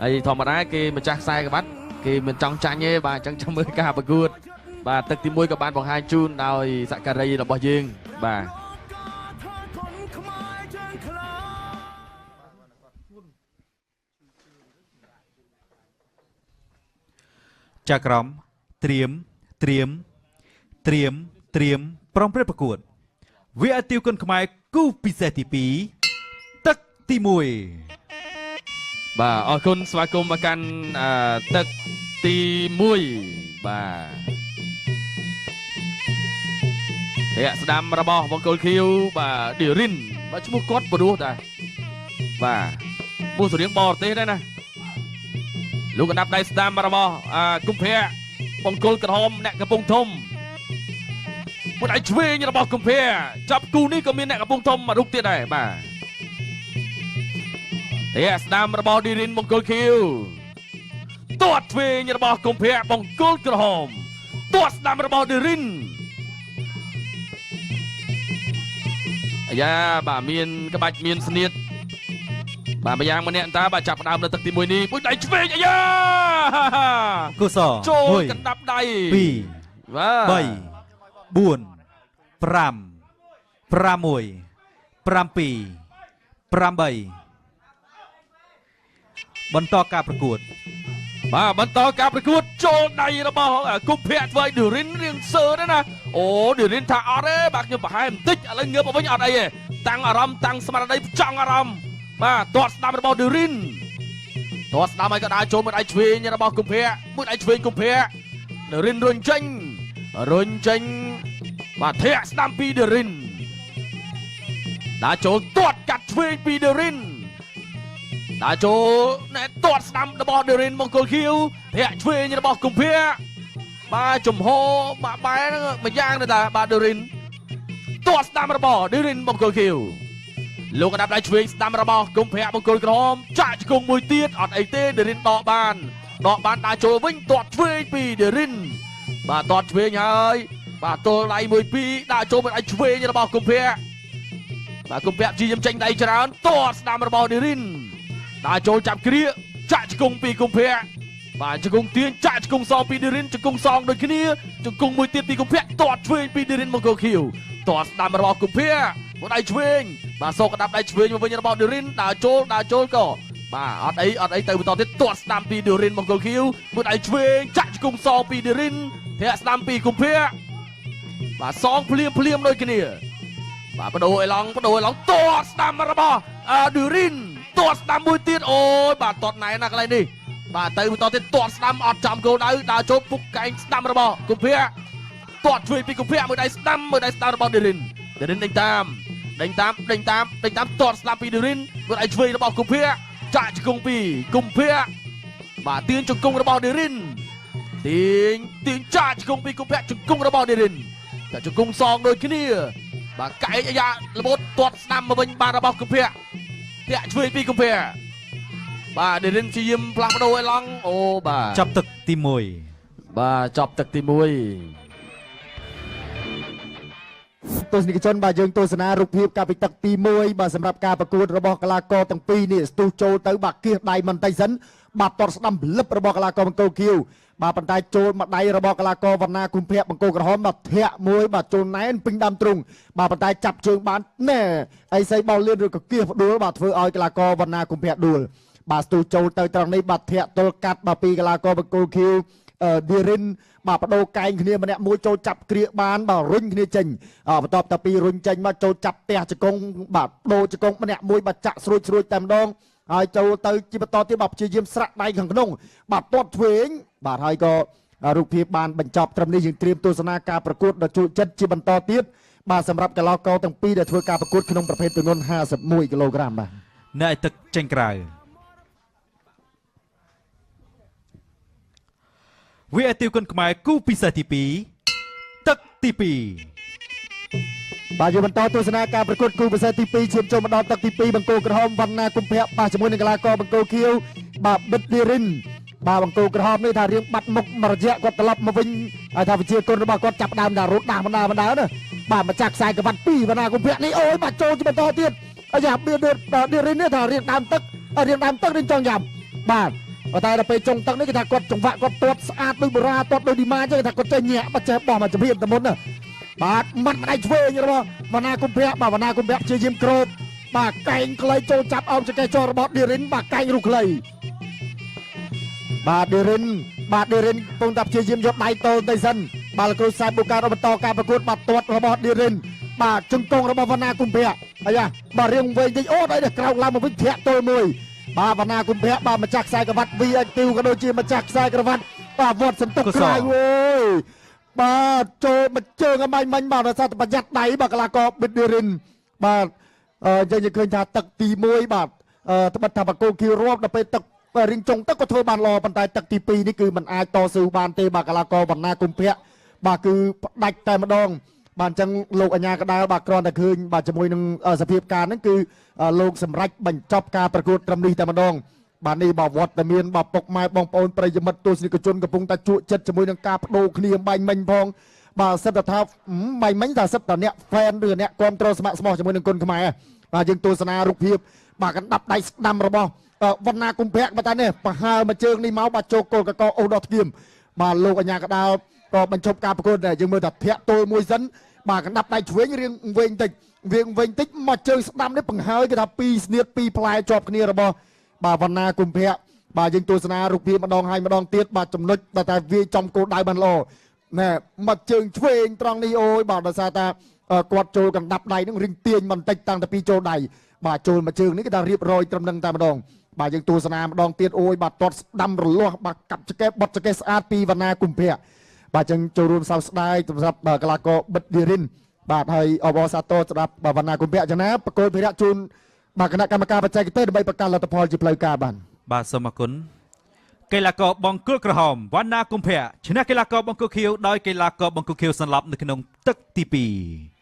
ហើយធម្មតាគេម្ចាស់ខ្សែក្បាត់គេមិនចង់ចាញ់ទេបាទអញ្ចឹងចាំមើលការប្រកួតបាទទឹកទី1ក៏បានបង្ហាញជូនដោយសក្ការីរបស់យើងបាទ ចាក្រមត្រៀមត្រៀមត្រៀមត្រៀមប្រុងប្រប្រកួតវាអទាវគុនខ្មែរគូពិសេសទី2ទឹកទី1 បាទអរគុណស្វាគមន៍មកកាន់ទឹកទី1បាទធាក់ស្ដាំរបស់បង្គោលខៀវបាទឌីរិនបាទឈ្មោះគាត់ព្រោះដែរបាទមោះសរៀងបរទេសដែរណាលោកកណ្ដាប់ដៃស្ដាំរបស់គុម្ភៈបង្គោលក្រហមអ្នកកំពង់ធំមួយដៃឆ្វេងរបស់គុម្ភៈចាប់គូនេះក៏មានអ្នកកំពង់ធំមួយរូបទៀតដែរបាទធាក់ស្ដាំរបស់ឌីរិនបង្គោលខៀវទាត់ឆ្វេងរបស់គុម្ភៈបង្គោលក្រហមទាត់ស្ដាំរបស់ឌីរិនអាយ៉ាបាទមានក្បាច់មានស្នៀតបាទម្យ៉ាងម្នាក់តាបាទចាប់ផ្ដើមនៅទឹកទី1នេះមួយដៃឆ្វេងអាយ៉ា កុស ចូលកណ្ដាប់ដៃ 2 បាទ 3 4 5 6 7 8បន្តការប្រកួត បាទបន្តការប្រកួតចូលដៃរបស់គុម្ភៈធ្វើឲ្យឌីរិនរៀងសើដែរណាអូឌីរិនថាអត់ទេបាទខ្ញុំប្រហែលបន្តិចឥឡូវងើបមកវិញអត់អីទេតាំងអារម្មណ៍តាំងស្មារតីចង់អារម្មណ៍បាទទាត់ស្ដាំរបស់ឌីរិនទាត់ស្ដាំឲ្យក៏ដើរចូលមួយដៃឆ្វេងរបស់គុម្ភៈមួយដៃឆ្វេងគុម្ភៈឌីរិនរុញចេញរុញចេញបាទធាក់ស្ដាំពីឌីរិនដើរចូលទាត់កាត់ឆ្វេងពីឌីរិនដើរចូលណែទាត់ស្ដាំរបស់ឌីរិនមង្គលខៀវធាក់ឆ្វេងរបស់គុម្ភៈបាទចំហបាទបែរហ្នឹងមួយយ៉ាងដែរតាបាទឌីរិនទាត់ស្ដាំរបស់ឌីរិនមង្គលខៀវលោកកណ្ដាប់ដៃឆ្វេងស្ដាំរបស់គុម្ភៈមង្គលក្រហមចាក់ជង្គង់មួយទៀតអត់អីទេឌីរិនដកបានដកបានដើរចូលវិញទាត់ឆ្វេងពីឌីរិនបាទទាត់ឆ្វេងហើយបាទទល់ដៃមួយពីរដើរចូលមួយដៃឆ្វេងរបស់គុម្ភៈបាទគុម្ភៈព្យាយាមចេញដៃច្រើនទាត់ស្ដាំរបស់ឌីរិនដើរចូលចាប់គ្រាចាក់ជង្គង់ពីគុម្ភៈបាទជង្គង់ទាញចាក់ជង្គង់សងពីឌីរិនជង្គង់សងដូចគ្នាជង្គង់មួយទៀតពីគុម្ភៈទាត់ឆ្វេងពីឌីរិនមង្គលខៀវទាត់ស្ដាំរបស់គុម្ភៈមួយដៃឆ្វេងបាទសោកកណ្ដាប់ដៃឆ្វេងមកវិញរបស់ឌីរិនដើរចូលដើរចូលក៏បាទអត់អីអត់អីទៅបន្តទៀតទាត់ស្ដាំពីឌីរិនមង្គលខៀវមួយដៃឆ្វេងចាក់ជង្គង់សងពីឌីរិនធាក់ស្ដាំពីគុម្ភៈបាទសងភ្លាមភ្លាមដូចគ្នាបាទបដូរអេឡង់បដូរអេឡង់ទាត់ស្ដាំរបស់ឌីរិនទាត់ស្ដាំមួយទៀតអូយបាទទាត់ណែនណាកន្លែងនេះបាទទៅបន្តទៀតទាត់ស្ដាំអត់ចំគោលដៅដើរចូលពុកកែងស្ដាំរបស់គុម្ភៈទាត់ជួយពីគុម្ភៈមួយដៃស្ដាំមួយដៃស្ដាំរបស់ឌីរិនឌីរិនដេញតាមដេញតាមដេញតាមដេញតាមទាត់ស្ដាំពីឌីរិនមួយដៃឆ្វេងរបស់គុម្ភៈចាក់ជង្គង់ពីគុម្ភៈបាទទាញជង្គង់របស់ឌីរិនទាញទាញចាក់ជង្គង់ពីគុម្ភៈជង្គង់របស់ឌីរិនតែជង្គង់សងដូចគ្នាបាទកែកអាយ៉ារបូតទាត់ស្ដាំមកវិញបាទរបស់គុម្ភៈធាក់ឆ្វេងពីគុម្ភៈបាទឌីរិនព្យាយាមផ្លាស់ប្ដូរឲ្យឡង់អូបាទ ចាប់ទឹកទី1 បាទចប់ទឹកទី1 ទស្សនិកជនបាទយើងទស្សនារូបភាពកាលពីទឹកទី1បាទសម្រាប់ការប្រកួតរបស់កីឡាករទាំងពីរនេះស្ទុះចូលទៅបាទគៀសដៃមិនតិចសិនបាទទាត់ស្ដាំលឹបរបស់កីឡាករបង្គោលខៀវបាទប៉ុន្តែចូលមកដៃរបស់កីឡាករវណ្ណាគុម្ភៈបង្គោលក្រហមបាទធាក់មួយបាទចូលណែនពេញដើមទ្រូងបាទប៉ុន្តែចាប់ជើងបានណែអីសីបោលលឿនឬក៏គៀសផ្ដួលបាទធ្វើឲ្យកីឡាករវណ្ណាគុម្ភៈដួលបាទស្ទុះចូលទៅត្រង់នេះបាទធាក់ទល់កាត់បាទពីកីឡាករបង្គោលខៀវឌីរិនបាទបដូរកែងគ្នាម្នាក់មួយចូលចាប់គ្រាបានបាទរុញគ្នាចេញបន្ទាប់តែពីរុញចេញមកចូលចាប់ផ្ទះជង្គង់បាទដូរជង្គង់ម្នាក់មួយបាទចាក់ស្រួចស្រួចតែម្ដងហើយចូលទៅជាបន្តទៀតបាទព្យាយាមស្រាក់ដៃខាងក្នុងបាទទាត់ឆ្វេងបាទហើយក៏រូបភាពបានបញ្ចប់ត្រឹមនេះយើងត្រៀមទស្សនាការប្រកួតដ៏ជក់ចិត្តជាបន្តទៀតបាទសម្រាប់កីឡាករទាំងពីរដែលធ្វើការប្រកួតក្នុងប្រភេទទម្ងន់51គីឡូក្រាមបាទ នៅឯទឹកចេញក្រៅវាអទាវគុនខ្មែរគូពិសេសទី2ទឹកទី2 បាទយើងបន្តទស្សនាការប្រកួតគូពិសេសទី2ឈានចូលមកដល់ទឹកទី2បង្គោលក្រហមវណ្ណាគុម្ភៈប៉ះជាមួយនឹងកីឡាករបង្គោលខៀវបាទបិទឌីរិនបាទបង្គោលក្រហមនេះថារៀងបាត់មុខមួយរយៈគាត់ត្រឡប់មកវិញហើយថាវិជាគុណរបស់គាត់ចាប់ដើមថារត់ដាស់បណ្ដាបណ្ដាណាបាទម្ចាស់ខ្សែក្រវ៉ាត់2វណ្ណាគុម្ភៈនេះអូយបាទចូលជាបន្តទៀតអាយ៉ាបៀឌីរិននេះថារៀងដើមទឹករៀងដើមទឹករៀងចង់យ៉ាំបាទ ប៉ុន្តែដល់ពេលចុងទឹកនេះគេថាគាត់ចង្វាក់គាត់ទាត់ស្អាតដូចបូរ៉ាទាត់ដូចឌីម៉ាអញ្ចឹងគេថាគាត់ចេះញាក់បាត់ចេះបោះមកជំរាបតែមុនណាបាទម៉ាត់ម្ដាយឆ្វេងរបស់វណ្ណាកុម្ភៈបាទវណ្ណាកុម្ភៈព្យាយាមគ្របបាទកែងខ្លីចូលចាប់អោបចង្កេះចរបស់ឌីរិនបាទកែងរុះខ្លីបាទឌីរិនបាទឌីរិនកំពុងតែព្យាយាមយកដៃតូលទៅសិនបាទលោកគ្រូសែបបូការបន្តការប្រកួតបាទទាត់របស់ឌីរិនបាទជង្គង់របស់វណ្ណាកុម្ភៈអាយ៉ាបាទរៀងវែងតិចអូដៃនេះក្រោកឡើងមកវិញធាក់ទល់មួយបាទវណ្ណាកុម្ភៈបាទម្ចាស់ខ្សែក្រវ៉ាត់ VX ក៏ដូចជាម្ចាស់ខ្សែក្រវ៉ាត់បាទវត្តសន្ទុកក្រៅអូយបាទចូលមកជើងឲ្យមាញ់មិញបាទដោយសារតែប្រយ័ត្នដៃបាទកីឡាករប៊ីតឌីរិនបាទអឺយើងឃើញថាទឹកទី1បាទអឺត្បិតថាបកគោគីរាប់ដល់ពេលទឹករៀងចុងទឹកក៏ធ្វើបានល្អប៉ុន្តែទឹកទី2នេះគឺมันអាចតស៊ូបានទេបាទកីឡាករវណ្ណាកុម្ភៈបាទគឺផ្ដាច់តែម្ដងបាទអញ្ចឹងលោកអញ្ញាកដាលបាទគ្រាន់តែឃើញបាទជាមួយនឹងសភាពការហ្នឹងគឺលោកសម្រេចបញ្ចប់ការប្រកួតត្រឹមនេះតែម្ដងបាទនេះបាទវត្តមានបាទពុកម៉ែបងប្អូនប្រិយមិត្តទស្សនិកជនកំពុងតែជក់ចិត្តជាមួយនឹងការបដូរគ្នាបាញ់មិញផងបាទសិតតែថាបាញ់មិញថាសិតតែអ្នក fan ឬអ្នកគ្រប់គ្រងស្ម័គ្រស្មោះជាមួយនឹងគុនខ្មែរបាទយើងទស្សនារូបភាពបាទកណ្ដាប់ដៃស្ដាំរបស់វណ្ណាកុម្ភៈបាទតែនេះប្រហើមកជើងនេះមកបាទចូលគល់កកអូសដល់ធ្ងៀមបាទលោកអញ្ញាកដាលក៏បញ្ឈប់ការប្រកួតដែរយើងមើលថាធាក់ទល់មួយសិនបាទកណ្ដាប់ដៃឆ្វេងរៀងវែងតិចវៀងវែងតិចមកជើងស្ដាំនេះបង្ហើយគេថាពីរស្នៀតពីរផ្លែជាប់គ្នារបស់បាទវណ្ណាកុម្ភៈបាទយើងទស្សនារូបភាពម្ដងហើយម្ដងទៀតបាទចំណុចដែលតែវាចំគោលដៅបានល្អណែមកជើងឆ្វេងត្រង់នេះអូយបាទដោយសារតាគាត់ចូលកណ្ដាប់ដៃនឹងរៀងទាញបន្តិចតាំងតែពីចូលដៃបាទចូលមកជើងនេះគេថារៀបរយត្រឹមនឹងតែម្ដងបាទយើងទស្សនាម្ដងទៀតអូយបាទទាត់ស្ដាំរលាស់បាទកាប់ចកេះបត់ចកេះស្អាតពីវណ្ណាកុម្ភៈបាទអញ្ចឹងចូលរួមសោកស្ដាយសម្រាប់កីឡាករបិទឌីរិនបាទហើយអបអរសាទរសម្រាប់វណ្ណាកុម្ភៈចឹងណាបកគលភិរៈជូនបាទគណៈកម្មការបច្ចេកទេសដើម្បីប្រកាសលទ្ធផលជាផ្លូវការបាន បាទសូមអរគុណកីឡាករបង្គោលក្រហមវណ្ណាកុម្ភៈឈ្នះកីឡាករបង្គោលខៀវដោយកីឡាករបង្គោលខៀវសន្លប់នៅក្នុងទឹកទី2